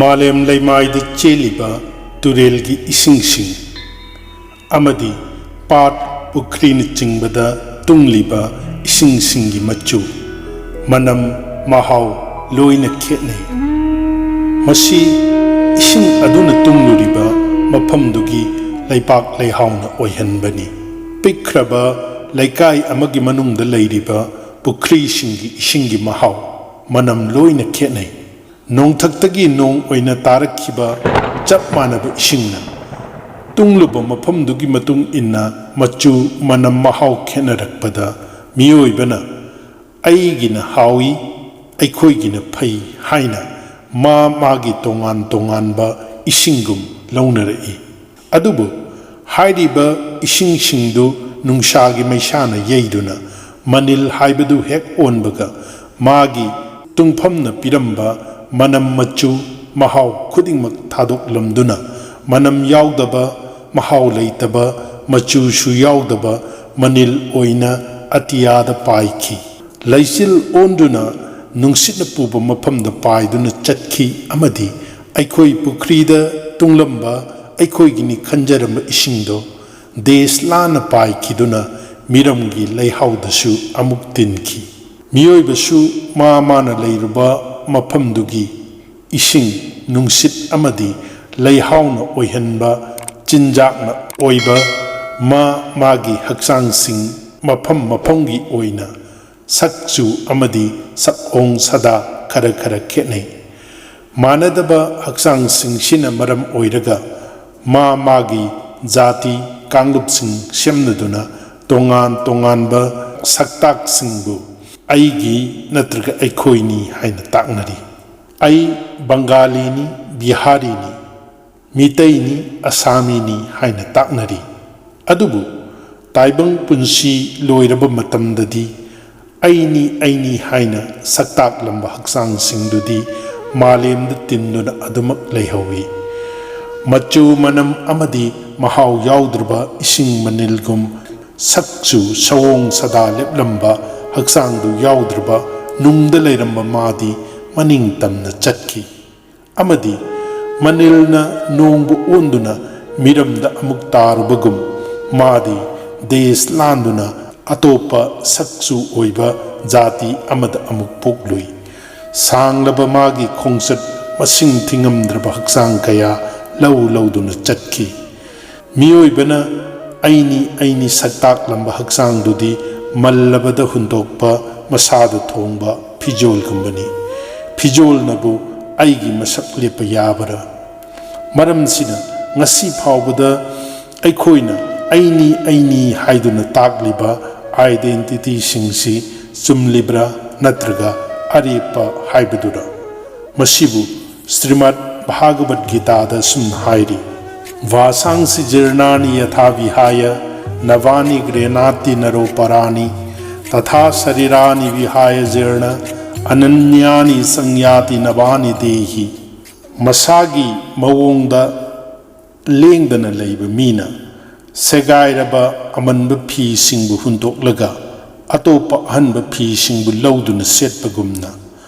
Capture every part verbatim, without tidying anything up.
ꯃꯥꯂꯦꯝ ꯂꯩꯃꯥꯏꯗ ꯆꯦꯜꯂꯤꯕ ꯇꯨꯔꯦꯜꯒꯤ ꯏꯁꯤꯡꯁꯤꯡ ꯑꯃꯗꯤ ꯄꯥꯠ, ꯄꯨꯈ꯭ꯔꯤꯅꯆꯤꯡꯕꯗ ꯇꯨꯡꯂꯤꯕ ꯏꯁꯤꯡꯁꯤꯡꯒꯤ ꯃꯆꯨ, ꯃꯅꯝ, ꯃꯍꯥꯎ ꯂꯣꯏꯅ ꯈꯦꯠꯅꯩ꯫ ꯃꯁꯤ ꯏꯁꯤꯡ ꯑꯗꯨꯅ ꯇꯨꯡꯂꯨꯔꯤꯕ ꯃꯐꯝꯗꯨꯒꯤ ꯂꯩꯄꯥꯛ ꯂꯩꯍꯥꯎꯅ ꯑꯣꯏꯍꯟꯕꯅꯤ꯫ ꯄꯤꯛꯈ꯭ꯔꯕ ꯂꯩꯀꯥꯏ ꯑꯃꯒꯤ ꯃꯅꯨꯡꯗ ꯂꯩꯔꯤꯕ ꯄꯨꯈ꯭ꯔꯤꯁꯤꯡꯒꯤ ꯏꯁꯤꯡꯒꯤ ꯃꯍꯥꯎ, ꯃꯅꯝ ꯂꯣꯏꯅ ꯈꯦꯠꯅꯩ꯫ ꯅꯣꯡꯊꯛꯇꯒꯤ ꯅꯣꯡ ꯑꯣꯏꯅ ꯇꯥꯔꯛꯈꯤꯕ ꯆꯞ ꯃꯥꯟꯅꯕ ꯏꯁꯤꯡꯅ ꯇꯨꯡꯂꯨꯕ ꯃꯐꯝꯗꯨꯒꯤ ꯃꯇꯨꯡ ꯏꯟꯅ ꯃꯆꯨ, ꯃꯅꯝ, ꯃꯍꯥꯎ ꯈꯦꯠꯅꯔꯛꯄꯗ ꯃꯤꯑꯣꯏꯕꯅ "ꯑꯩꯒꯤꯅ ꯍꯥꯎꯏ, ꯑꯩꯈꯣꯏꯒꯤꯅ ꯐꯩ" ꯍꯥꯏꯅ ꯃꯥ ꯃꯥꯒꯤ ꯇꯣꯉꯥꯟ ꯇꯣꯉꯥꯟꯕ ꯏꯁꯤꯡꯒꯨꯝ ꯂꯧꯅꯔꯛꯏ꯫ ꯑꯗꯨꯕꯨ ꯍꯥꯏꯔꯤꯕ ꯏꯁꯤꯡꯁꯤꯡꯗꯨ ꯅꯨꯡꯁꯥꯒꯤ ꯃꯩꯁꯥꯅ ꯌꯩꯗꯨꯅ ꯃꯅꯤꯜ ꯍꯥꯏꯕꯗꯨ ꯍꯦꯛ ꯑꯣꯟꯕꯒ ꯃꯥꯒꯤ ꯇꯨꯡꯐꯝꯅ ꯄꯤꯔꯝꯕ ꯃꯅꯝ, ꯃꯆꯨ, ꯃꯍꯥꯎ ꯈꯨꯗꯤꯡꯃꯛ ꯊꯥꯗꯣꯛꯂꯝꯗꯨꯅ ꯃꯅꯝ ꯌꯥꯎꯗꯕ, ꯃꯍꯥꯎ ꯂꯩꯇꯕ, ꯃꯆꯨꯁꯨ ꯌꯥꯎꯗꯕ ꯃꯅꯤꯜ ꯑꯣꯏꯅ ꯑꯇꯤꯌꯥꯗ ꯄꯥꯏꯈꯤ꯫ ꯂꯩꯆꯤꯜ ꯑꯣꯟꯗꯨꯅ ꯅꯨꯡꯁꯤꯠꯅ ꯄꯨꯕ ꯃꯐꯝꯗ ꯄꯥꯏꯗꯨꯅ ꯆꯠꯈꯤ ꯑꯃꯗꯤ ꯑꯩꯈꯣꯏ ꯄꯨꯈ꯭ꯔꯤꯗ ꯇꯨꯡꯂꯝꯕ ꯑꯩꯈꯣꯏꯒꯤꯅꯤ ꯈꯟꯖꯔꯝꯕ ꯏꯁꯤꯡꯗꯣ ꯗꯦꯁ ꯂꯥꯟꯅ ꯄꯥꯏꯈꯤꯗꯨꯅ ꯃꯤꯔꯝꯒꯤ ꯂꯩꯍꯥꯎꯗꯁꯨ ꯑꯃꯨꯛ ꯇꯤꯟꯈꯤ꯫ ꯃꯤꯑꯣꯏꯕꯁꯨ ꯃꯥ ꯃꯥꯅ ꯂꯩꯔꯨꯕ ꯃꯐꯝꯗꯨꯒꯤ ꯏꯁꯤꯡ, ꯅꯨꯡꯁꯤꯠ ꯑꯃꯗꯤ ꯂꯩꯍꯥꯎꯅ ꯑꯣꯏꯍꯟꯕ ꯆꯤꯟꯖꯥꯛꯅ ꯑꯣꯏꯕ ꯃꯥ ꯃꯥꯒꯤ ꯍꯛꯆꯥꯡꯁꯤꯡ ꯃꯐꯝ ꯃꯐꯝꯒꯤ ꯑꯣꯏꯅ ꯁꯛꯆꯨ ꯑꯃꯗꯤ ꯁꯛꯑꯣꯡ ꯁꯥꯗꯥ ꯈꯔ ꯈꯔ ꯈꯦꯠꯅꯩ꯫ ꯃꯥꯟꯅꯗꯕ ꯍꯛꯆꯥꯡꯁꯤꯡꯁꯤꯅ ꯃꯔꯝ ꯑꯣꯏꯔꯒ ꯃꯥ ꯃꯥꯒꯤ ꯖꯥꯇꯤ ꯀꯥꯡꯂꯨꯞꯁꯤꯡ ꯁꯦꯝꯅꯗꯨꯅ ꯇꯣꯉꯥꯟ ꯇꯣꯉꯥꯟꯕ ꯁꯛꯇꯥꯛꯁꯤꯡꯕꯨ "ꯑꯩꯒꯤ" ꯅꯠꯇ꯭ꯔꯒ "ꯑꯩꯈꯣꯏꯅꯤ" ꯍꯥꯏꯅ ꯇꯥꯛꯅꯔꯤ꯫ "ꯑꯩ ꯕꯪꯒꯥꯂꯤꯅꯤ, ꯕꯤꯍꯥꯔꯤꯅꯤ, ꯃꯤꯇꯩꯅꯤ, ꯑꯁꯥꯃꯤꯅꯤ" ꯍꯥꯏꯅ ꯇꯥꯛꯅꯔꯤ꯫ ꯑꯗꯨꯕꯨ ꯇꯥꯏꯕꯪ ꯄꯨꯟꯁꯤ ꯂꯣꯏꯔꯕ ꯃꯇꯝꯗꯗꯤ "ꯑꯩꯅꯤ, ꯑꯩꯅꯤ" ꯍꯥꯏꯅ ꯁꯛꯇꯥꯛꯂꯝꯕ ꯍꯛꯆꯥꯡꯁꯤꯡꯗꯨꯗꯤ ꯃꯥꯂꯦꯝꯗ ꯇꯤꯟꯗꯨꯅ ꯑꯗꯨꯃꯛ ꯂꯩꯍꯧꯏ꯫ ꯃꯆꯨ, ꯃꯅꯝ ꯑꯃꯗꯤ ꯃꯍꯥꯎ ꯌꯥꯎꯗ꯭ꯔꯕ ꯏꯁꯤꯡ ꯃꯅꯤꯜꯒꯨꯝ ꯁꯛꯆꯨ ꯁꯑꯣꯡ ꯁꯥꯗꯥ ꯂꯦꯞꯂꯝꯕ ꯍꯛꯆꯥꯡꯗꯨ ꯌꯥꯎꯗ꯭ꯔꯕ ꯅꯨꯡꯗ ꯂꯩꯔꯝꯕ ꯃꯥꯗꯤ ꯃꯅꯤꯡ ꯇꯝꯅ ꯆꯠꯈꯤ꯫ ꯑꯃꯗꯤ ꯃꯅꯤꯜꯅ ꯅꯣꯡꯕꯨ ꯑꯣꯟꯗꯨꯅ ꯃꯤꯔꯝꯗ ꯑꯃꯨꯛ ꯇꯥꯔꯨꯕꯒꯨꯝ, ꯃꯥꯗꯤ ꯗꯦꯁ ꯂꯥꯟꯗꯨꯅ ꯑꯇꯣꯞꯄ ꯁꯛꯆꯨ ꯑꯣꯏꯕ ꯖꯥꯇꯤ ꯑꯃꯗ ꯑꯃꯨꯛ ꯄꯣꯛꯂꯨꯏ꯫ ꯁꯥꯡꯂꯕ ꯃꯥꯒꯤ ꯈꯣꯡꯆꯠ ꯃꯁꯤꯡ ꯊꯤꯉꯝꯗ꯭ꯔꯕ ꯍꯛꯆꯥꯡ ꯀꯌꯥ ꯂꯧ ꯂꯧꯗꯨꯅ ꯆꯠꯈꯤ꯫ ꯃꯤꯑꯣꯏꯕꯅ ꯑꯩꯅꯤ ꯑꯩꯅꯤ ꯁꯛꯇꯥꯛꯂꯝꯕ ꯍꯛꯆꯥꯡꯗꯨꯗꯤ ꯃꯜꯂꯕꯗ ꯍꯨꯟꯗꯣꯛꯄ ꯃꯁꯥꯗ ꯊꯣꯡꯕ ꯐꯤꯖꯣꯜꯒꯨꯝꯕꯅꯤ꯫ ꯐꯤꯖꯣꯜꯅꯕꯨ ꯑꯩꯒꯤ ꯃꯁꯛ ꯂꯦꯞꯄ ꯌꯥꯕꯔꯥ? ꯃꯔꯝꯁꯤꯅ ꯉꯁꯤ ꯐꯥꯎꯕꯗ ꯑꯩꯈꯣꯏꯅ ꯑꯩꯅꯤ ꯑꯩꯅꯤ ꯍꯥꯏꯗꯨꯅ ꯇꯥꯛꯂꯤꯕ identityꯁꯤꯡꯁꯤ ꯆꯨꯝꯂꯤꯕ꯭ꯔꯥ ꯅꯠꯇ꯭ꯔꯒ ꯑꯔꯦꯞꯄ ꯍꯥꯏꯕꯗꯨꯔ? ꯃꯁꯤꯕꯨ ꯁ꯭ꯔꯤꯃꯗ ꯚꯥꯒꯕꯠ ꯒꯤꯇꯥꯗ ꯁꯨꯝꯅ ꯍꯥꯏꯔꯤ, ꯚꯥꯁꯥꯡꯁꯤ ꯖꯤꯔꯅꯥꯅꯤ ꯌꯊꯥ ꯚꯤꯍꯥꯌ ꯅꯚꯥꯅꯤ ꯒ꯭ꯔꯦꯅꯥꯇꯤ ꯅꯔꯣ ꯄꯔꯥꯅꯤ ꯇꯊꯥ ꯁꯔꯤꯔꯥꯅꯤ ꯚꯤꯍꯥꯌ ꯖꯤꯔꯅ ꯑꯅꯟꯌꯥꯅꯤ ꯁꯪꯌꯥꯇꯤ ꯅꯚꯥꯅꯤ ꯗꯦꯍꯤ꯫ ꯃꯁꯥꯒꯤ ꯃꯑꯣꯡꯗ ꯂꯦꯡꯗꯅ ꯂꯩꯕ ꯃꯤꯅ ꯁꯦꯒꯥꯏꯔꯕ ꯑꯃꯟꯕ ꯐꯤꯁꯤꯡꯕꯨ ꯍꯨꯟꯗꯣꯛꯂꯒ ꯑꯇꯣꯞꯄ ꯑꯍꯟꯕ ꯐꯤꯁꯤꯡꯕꯨ ꯂꯧꯗꯨꯅ ꯁꯦꯠꯄꯒꯨꯝꯅ,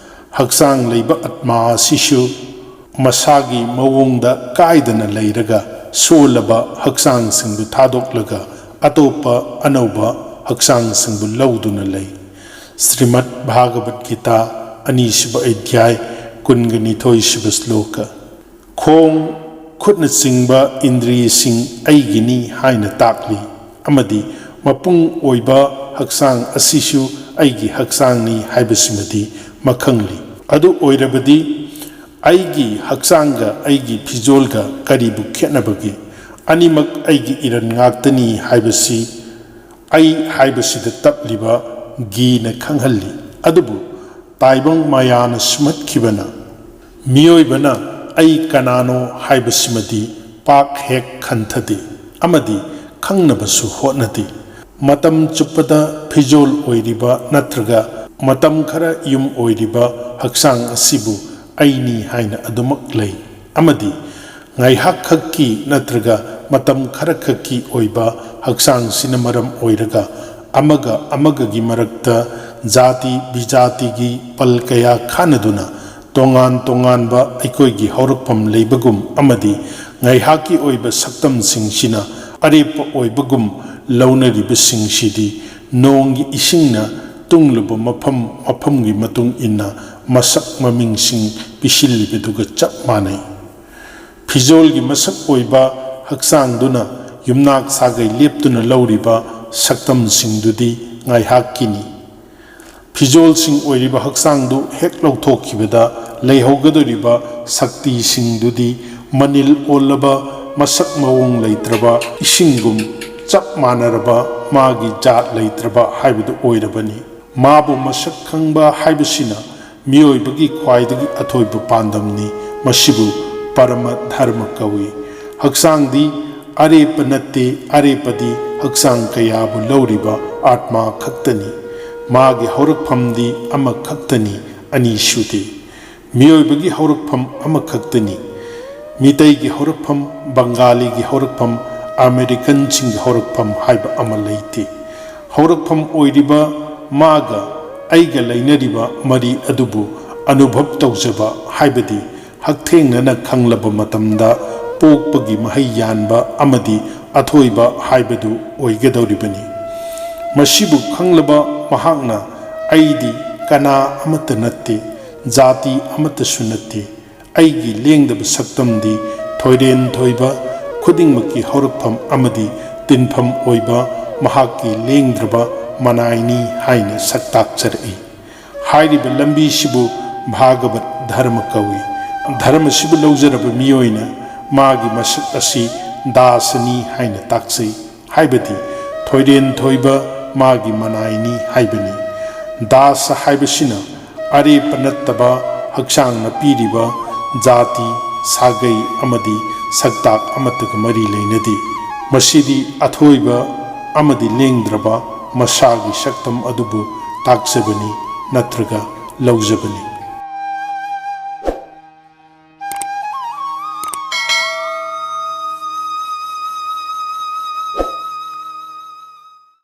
ꯍꯛꯆꯥꯡ ꯂꯩꯕ ꯑꯠꯃꯥ ꯑꯁꯤꯁꯨ ꯃꯁꯥꯒꯤ ꯃꯑꯣꯡꯗ ꯀꯥꯏꯗꯅ ꯂꯩꯔꯒ ꯁꯣꯜꯂꯕ ꯍꯛꯆꯥꯡꯁꯤꯡꯕꯨ ꯊꯥꯗꯣꯛꯂꯒ ꯑꯇꯣꯞꯄ ꯑꯅꯧꯕ ꯍꯛꯆꯥꯡꯁꯤꯡꯕꯨ ꯂꯧꯗꯨꯅ ꯂꯩ꯫ ꯁ꯭ꯔꯤꯃꯗ ꯚꯥꯒꯕꯠ ꯒꯤꯇꯥ, ꯑꯅꯤꯁꯨꯕ ꯑꯙ꯭ꯌꯥꯏ, ꯀꯨꯟꯒ ꯅꯤꯊꯣꯏꯁꯨꯕ ꯁ꯭ꯂꯣꯀ꯫ ꯈꯣꯡ, ꯈꯨꯠꯅꯆꯤꯡꯕ ꯏꯟꯗ꯭ꯔꯤꯁꯤꯡ ꯑꯩꯒꯤꯅꯤ ꯍꯥꯏꯅ ꯇꯥꯛꯂꯤ, ꯑꯃꯗꯤ ꯃꯄꯨꯡ ꯑꯣꯏꯕ ꯍꯛꯆꯥꯡ ꯑꯁꯤꯁꯨ ꯑꯩꯒꯤ ꯍꯛꯆꯥꯡꯅꯤ ꯍꯥꯏꯕꯁꯤꯃꯗꯤ ꯃꯈꯪꯂꯤ꯫ ꯑꯗꯨ ꯑꯣꯏꯔꯕꯗꯤ ꯑꯩꯒꯤ ꯍꯛꯆꯥꯡꯒ ꯑꯩꯒꯤ ꯐꯤꯖꯣꯜꯒ ꯀꯔꯤꯕꯨ ꯈꯦꯠꯅꯕꯒꯦ? ꯑꯅꯤꯃꯛ ꯑꯩꯒꯤ ꯏꯔꯟ ꯉꯥꯛꯇꯅꯤ ꯍꯥꯏꯕꯁꯤ ꯑꯩ ꯍꯥꯏꯕꯁꯤꯗ ꯇꯞꯂꯤꯕ ꯒꯤꯅ ꯈꯪꯍꯜꯂꯤ꯫ ꯑꯗꯨꯕꯨ ꯇꯥꯏꯕꯪ ꯃꯌꯥꯅ ꯁꯨꯝꯍꯠꯈꯤꯕꯅ ꯃꯤꯑꯣꯏꯕꯅ ꯑꯩ ꯀꯅꯥꯅꯣ ꯍꯥꯏꯕꯁꯤꯃꯗꯤ ꯄꯥꯛ ꯍꯦꯛ ꯈꯟꯊꯗꯦ ꯑꯃꯗꯤ ꯈꯪꯅꯕꯁꯨ ꯍꯣꯠꯅꯗꯦ꯫ ꯃꯇꯝ ꯆꯨꯞꯄꯗ ꯐꯤꯖꯣꯜ ꯑꯣꯏꯔꯤꯕ ꯅꯠꯇ꯭ꯔꯒ ꯃꯇꯝ ꯈꯔ ꯌꯨꯝ ꯑꯣꯏꯔꯤꯕ ꯍꯛꯆꯥꯡ ꯑꯁꯤꯕꯨ ꯑꯩꯅꯤ ꯍꯥꯏꯅ ꯑꯗꯨꯃꯛ ꯂꯩ ꯑꯃꯗꯤ ꯉꯥꯏꯍꯥꯛꯈꯛꯀꯤ ꯅꯠꯇ꯭ꯔꯒ ꯃꯇꯝ ꯈꯔꯈꯛꯀꯤ ꯑꯣꯏꯕ ꯍꯛꯆꯥꯡꯁꯤꯅ ꯃꯔꯝ ꯑꯣꯏꯔꯒ ꯑꯃꯒ ꯑꯃꯒꯒꯤ ꯃꯔꯛꯇ ꯖꯥꯇꯤ ꯕꯤꯖꯥꯇꯤꯒꯤ ꯄꯜ ꯀꯌꯥ ꯈꯥꯅꯗꯨꯅ ꯇꯣꯉꯥꯟ ꯇꯣꯉꯥꯟꯕ ꯑꯩꯈꯣꯏꯒꯤ ꯍꯧꯔꯛꯐꯝ ꯂꯩꯕꯒꯨꯝ ꯑꯃꯗꯤ ꯉꯥꯏꯍꯥꯛꯀꯤ ꯑꯣꯏꯕ ꯁꯛꯇꯝꯁꯤꯡꯁꯤꯅ ꯑꯔꯦꯞꯄ ꯑꯣꯏꯕꯒꯨꯝ ꯂꯧꯅꯔꯤꯕꯁꯤꯡꯁꯤꯗꯤ ꯅꯣꯡꯒꯤ ꯏꯁꯤꯡꯅ ꯇꯨꯡꯂꯨꯕ ꯃꯐꯝ ꯃꯐꯝꯒꯤ ꯃꯇꯨꯡ ꯏꯟꯅ ꯃꯁꯛ ꯃꯃꯤꯡꯁꯤꯡ ꯄꯤꯁꯤꯜꯂꯤꯕꯗꯨꯒ ꯆꯞ ꯃꯥꯟꯅꯩ꯫ ꯐꯤꯖꯣꯜꯒꯤ ꯃꯁꯛ ꯑꯣꯏꯕ ꯍꯛꯆꯥꯡꯗꯨꯅ ꯌꯨꯝꯅꯥꯛ ꯁꯥꯒꯩ ꯂꯦꯞꯇꯨꯅ ꯂꯧꯔꯤꯕ ꯁꯛꯇꯝꯁꯤꯡꯗꯨꯗꯤ ꯉꯥꯏꯍꯥꯛꯀꯤꯅꯤ꯫ ꯐꯤꯖꯣꯜꯁꯤꯡ ꯑꯣꯏꯔꯤꯕ ꯍꯛꯆꯥꯡꯗꯨ ꯍꯦꯛ ꯂꯧꯊꯣꯛꯈꯤꯕꯗ ꯂꯩꯍꯧꯒꯗꯧꯔꯤꯕ ꯁꯛꯇꯤꯁꯤꯡꯗꯨꯗꯤ ꯃꯅꯤꯜ ꯑꯣꯜꯂꯕ, ꯃꯁꯛ ꯃꯑꯣꯡ ꯂꯩꯇ꯭ꯔꯕ ꯏꯁꯤꯡꯒꯨꯝ ꯆꯞ ꯃꯥꯟꯅꯔꯕ, ꯃꯥꯒꯤ ꯖꯥꯠ ꯂꯩꯇ꯭ꯔꯕ ꯍꯥꯏꯕꯗꯨ ꯑꯣꯏꯔꯕꯅꯤ꯫ ꯃꯥꯕꯨ ꯃꯁꯛ ꯈꯪꯕ ꯍꯥꯏꯕꯁꯤꯅ ꯃꯤꯑꯣꯏꯕꯒꯤ ꯈ꯭ꯋꯥꯏꯗꯒꯤ ꯑꯊꯣꯏꯕ ꯄꯥꯟꯗꯝꯅꯤ꯫ ꯃꯁꯤꯕꯨ ꯄꯔꯃ ꯙꯔꯃ ꯀꯧꯏ꯫ ꯍꯛꯆꯥꯡꯗꯤ ꯑꯔꯦꯞꯄ ꯅꯠꯇꯦ, ꯑꯔꯦꯞꯄꯗꯤ ꯍꯛꯆꯥꯡ ꯀꯌꯥꯕꯨ ꯂꯧꯔꯤꯕ ꯑꯥꯠꯃꯥ ꯈꯛꯇꯅꯤ꯫ ꯃꯥꯒꯤ ꯍꯧꯔꯛꯐꯝꯗꯤ ꯑꯃꯈꯛꯇꯅꯤ, ꯑꯅꯤ ꯁꯨꯗꯦ꯫ ꯃꯤꯑꯣꯏꯕꯒꯤ ꯍꯧꯔꯛꯐꯝ ꯑꯃꯈꯛꯇꯅꯤ꯫ ꯃꯤꯇꯩꯒꯤ ꯍꯧꯔꯛꯐꯝ, ꯕꯪꯒꯥꯂꯤꯒꯤ ꯍꯧꯔꯛꯐꯝ, ꯑꯃꯦꯔꯤꯀꯟꯁꯤꯡꯒꯤ ꯍꯧꯔꯛꯐꯝ ꯍꯥꯏꯕ ꯑꯃ ꯂꯩꯇꯦ꯫ ꯍꯧꯔꯛꯐꯝ ꯑꯣꯏꯔꯤꯕ ꯃꯥꯒ ꯑꯩꯒ ꯂꯩꯅꯔꯤꯕ ꯃꯔꯤ ꯑꯗꯨꯕꯨ ꯑꯅꯨꯚꯕ ꯇꯧꯖꯕ, ꯍꯥꯏꯕꯗꯤ ꯍꯛꯊꯦꯡꯅꯅ ꯈꯪꯂꯕ ꯃꯇꯝꯗ ꯄꯣꯛꯄꯒꯤ ꯃꯍꯩ ꯌꯥꯟꯕ ꯑꯃꯗꯤ ꯑꯊꯣꯏꯕ ꯍꯥꯏꯕꯗꯨ ꯑꯣꯏꯒꯗꯧꯔꯤꯕꯅꯤ꯫ ꯃꯁꯤꯕꯨ ꯈꯪꯂꯕ ꯃꯍꯥꯛꯅ "ꯑꯩꯗꯤ ꯀꯅꯥ ꯑꯃꯠꯇ ꯅꯠꯇꯦ, ꯖꯥꯇꯤ ꯑꯃꯠꯇꯁꯨ ꯅꯠꯇꯦ, ꯑꯩꯒꯤ ꯂꯦꯡꯗꯕ ꯁꯛꯇꯝꯗꯤ ꯊꯣꯏꯔꯦꯟ ꯊꯣꯏꯕ, ꯈꯨꯗꯤꯡꯃꯛꯀꯤ ꯍꯧꯔꯛꯐꯝ ꯑꯃꯗꯤ ꯇꯤꯟꯐꯝ ꯑꯣꯏꯕ ꯃꯍꯥꯛꯀꯤ ꯂꯦꯡꯗ꯭ꯔꯕ ꯃꯅꯥꯏꯅꯤ" ꯍꯥꯏꯅ ꯁꯛ ꯇꯥꯛꯆꯔꯛꯏ꯫ ꯍꯥꯏꯔꯤꯕ ꯂꯝꯕꯤꯁꯤꯕꯨ ꯚꯥꯒꯕꯠ ꯙꯔꯃ ꯀꯧꯏ꯫ ꯙꯔꯃꯁꯤꯕꯨ ꯂꯧꯖꯔꯕ ꯃꯤꯑꯣꯏꯅ ꯃꯥꯒꯤ ꯃꯁꯛ ꯑꯁꯤ ꯗꯥꯁꯅꯤ ꯍꯥꯏꯅ ꯇꯥꯛꯆꯩ, ꯍꯥꯏꯕꯗꯤ ꯊꯣꯏꯔꯦꯟ ꯊꯣꯏꯕ ꯃꯥꯒꯤ ꯃꯅꯥꯏꯅꯤ ꯍꯥꯏꯕꯅꯤ꯫ ꯗꯥꯁ ꯍꯥꯏꯕꯁꯤꯅ ꯑꯔꯦꯞꯄ ꯅꯠꯇꯕ ꯍꯛꯆꯥꯡꯅ ꯄꯤꯔꯤꯕ ꯖꯥꯇꯤ, ꯁꯥꯒꯩ ꯑꯃꯗꯤ ꯁꯛꯇꯥꯛ ꯑꯃꯠꯇꯒ ꯃꯔꯤ ꯂꯩꯅꯗꯦ꯫ ꯃꯁꯤꯗꯤ ꯑꯊꯣꯏꯕ ꯑꯃꯗꯤ ꯂꯦꯡꯗ꯭ꯔꯕ ꯃꯁꯥꯒꯤ ꯁꯛꯇꯝ ꯑꯗꯨꯕꯨ ꯇꯥꯛꯆꯕꯅꯤ ꯅꯠꯇ꯭ꯔꯒ ꯂꯧꯖꯕꯅꯤ꯫